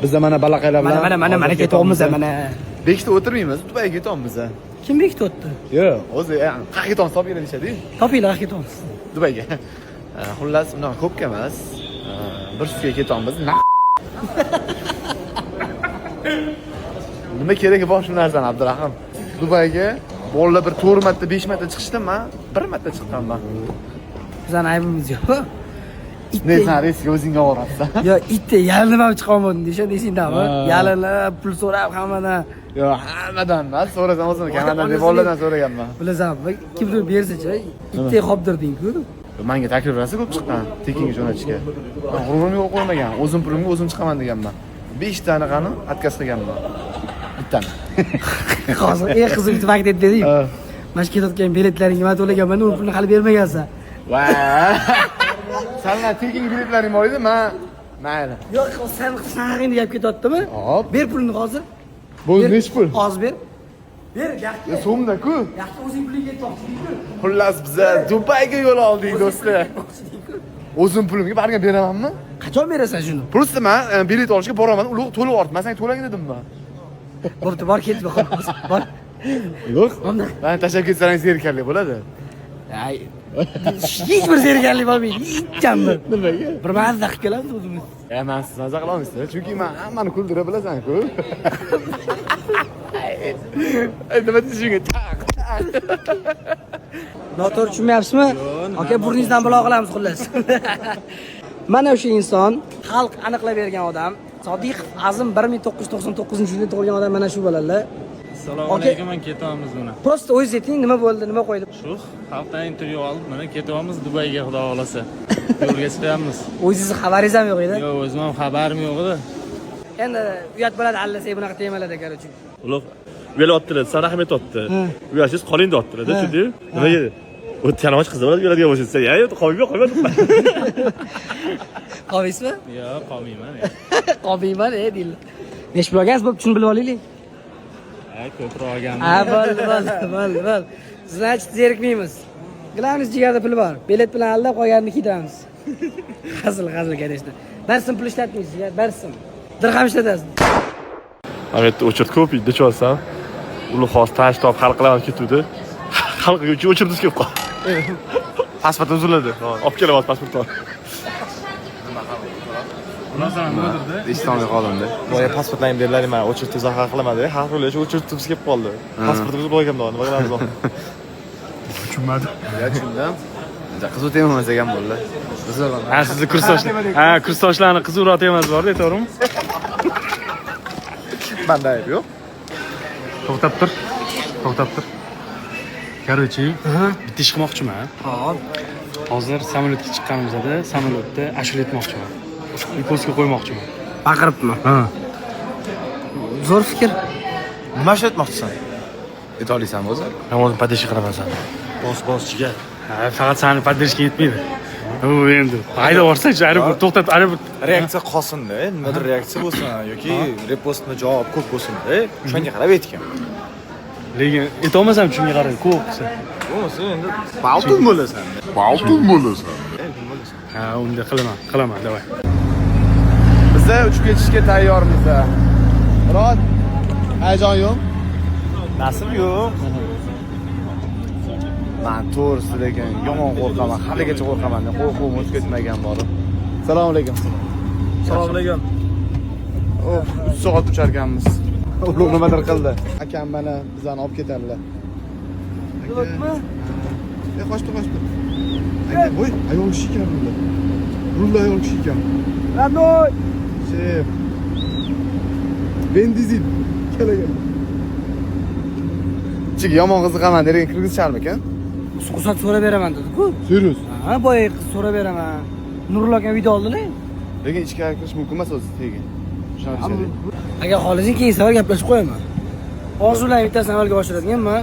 Bizda mana balaqaylar bilan Mana ketyapmiz mana. Bekitib o'tirmaymiz, Dubayga ketyapmiz. Kim bekityapti? Yo'q, o'zi qayerga ketyapmiz topib berishadi. Topinglar, ketyapmiz. Dubayga. Xullas, unaqa ko'pga emas. Bir sutka ketyapmiz. Nima keragi bor shu narsani, Abdurahim? Dubayga bolalar bir 4 marta, 5 marta chiqishdi, men 1 marta chiqqanman. Bizani aybimiz yo'q. Ne sen reysga o'zingga borapsan? Yo, itta yalinib ham chiqolmadim deyishadi, esingdami? Yalinib, pul so'rab hammadan. Yo'q, hammadan emas, so'rasam o'zim hammadan deb bolalardan so'raganman. Bilasanmi, kimdir bersa-chi, itta qoptirding-ku. Menga taklif rosa ko'p chiqqan, tekinga jo'natishga. Men g'ururim yo'q qo'ymagan, o'zim pulimga o'zim chiqaman deganman. 5 ta anaqani отказ qilganman. Bittani. Hozir eng qiziq bitta fakt aytib bering. Mana shu ketayotgan biletlaringga man to'laganman, uni pulini hali bermagansan. Va. Sanlar tekin biletlaring bor edi, men mayli. Yo'q, sen haqingda gap ketyaptimi? Hop. Ber pulini hozir. Bo'ldi, nechi pul? Hozir ber. Ber, yaxshi. So'mda-ku. Yaxshi, o'zing pulingga aytmoqchi-ku. Xullas, biza Dubayga yo'l oldik, do'stlar. O'zim pulimga barga beramanmi? Qachon berasan shuni? Просто men bilet olishga boraman, ulug' to'lov ort. Men senga to'lagin dedimmi? Bo'pti, bor ketib bor. Yo'q. Men tashlab ketsangiz zerikarli bo'ladi. Ay, hech bir zerikarli bo'lmaydi, hech ham bir. Nimaga? Bir mazza qilib kelamiz o'zimiz. Ya men siz maza qila olmaysiz, chunki men hammani kuldira bilasan-ku. Ay, nima deysiz shunga? Taq, taq. Noto'g'ri tushunmayapsizmi? Aka, burningizdan buloq qilamiz xullas. Mana o'sha inson, xalq aniqlab bergan odam, Sodiqov Azim 1999-yilda tug'ilgan odam mana shu bolalar. Assalomu alaykum, mana ketyapmiz mana. Просто o'zingiz ayting, nima bo'ldi, nima qo'ydi? Shu xalqdan intervyu olib, mana ketyapmiz Dubayga, xudo xolasa. Yo'lga chiqyapmiz. O'zingizni xabaringiz ham yo'q edi. Yo'q, o'zim ham xabarim yo'q edi. Endi uyat bo'ladi allasak bunaqa temalarda, короче. Ulug' uyalyaptilar, san rahmat aytyapti. Uyalsangiz qoling deyaptilar, tushundingmi? Nimaga? U yalang'och qiz bo'ladi, uyaladigan bo'lsa desa, ya yo'q, qolmayman, qolmayman. Qolmaysizmi? Yo'q, qolmayman. Qolmayman, deydi. Nechi pul olgansiz? Bo'p, tushunib bilib olaylik. Ha, ko'proq olganman. Ha, bo'ldi, bo'ldi, bo'ldi, bo'ldi. Значит, zerikmaymiz. Главное, jigarda pul bor. Bilet bilan aldab qolganini kiydiramiz. Hazil, hazil, конечно. Bir so'm pul ishlatmaysiz, jigar, bir so'm. Dirham ishlatasiz. Mana bu yerda o'chirt ko'p edi, olsam. Ulug' hozir tanish topib hal qilaman ketuvdi. Hal qilguncha o'chirdiz kelib qoldi. Pasport uziladi. Olib kelaman pasportni. Eshitolmay qoldimda. Boya pasportlaringni berdilar, man o'chirib hal qilaman dedi. Hal qilish o'chirib kelib qoldi. Pasportimiz bo'lgan nima qilamiz? Tushunmadim. Ya tushundim. Qiziq tema emas ekan bo'ldi. Ha, sizni kursdoshlar. Ha, kursdoshlarni qiziqroq temasi bor-da, to'g'rimi? Manda ayb yo'q. To'xtab tur. To'xtab tur. Короче, bitta ish qilmoqchiman. Hop. Hozir samolyotga chiqqanimizda samolyotda ashula aytmoqchiman. Postga qo'ymoqchiman. Baqiribmi? Ha. Zo'r fikr. Nima ish aytmoqchisan? Ayta olasanmi o'zi? Men o'zim поддержка qilaman seni. Bos, bos, jigar. Ha, faqat seni поддержка yetmaydi. U endi haydab borsang, aeroport to'xtat, aeroport Reaksiya qolsin-da, nimadir reaksiya bo'lsin yoki repostmi javob ko'p bo'lsin-da, o'shanga qarab aytgan. Lekin aytolmasam shunga qarab ko'p desa. Bo'lmasa endi baltun bo'lasan. Baltun bo'lasan. Ha, unda qilaman, qilaman, давай. Biza uchib ketishga tayyormiz. Murod, hayajon yo'q? Nasib yo'q. Men to'g'risi lekin yomon qo'rqaman, haligacha qo'rqaman. Qo'rquvim o'tib ketmagan borib. Assalomu alaykum. Assalomu alaykum. Oh, 3 soat ucharkanmiz. Ulug' nimadir qildi. Akam mana bizani olib ketadilar. Yo'qmi? E, qochdi, qochdi. Aka, voy, ayol kishi ekan rulda. Rulda ayol kishi ekan. Родной! Shef. Vin Diesel. Kelagan. Ichiga yomon qiziqaman, lekin kirgizisharmikan? Ruxsat so'rab beraman dedi-ku. Serios. Ha, boya qiz so'rab beraman. Nurullo aka video oldilar. Lekin ichkari kirish mumkin emas o'zi tegin. Shunaqa deyishadi. Agar xohlasang keyin safar gaplashib qo'yaman. Orzularning bittasini amalga oshiradigan man.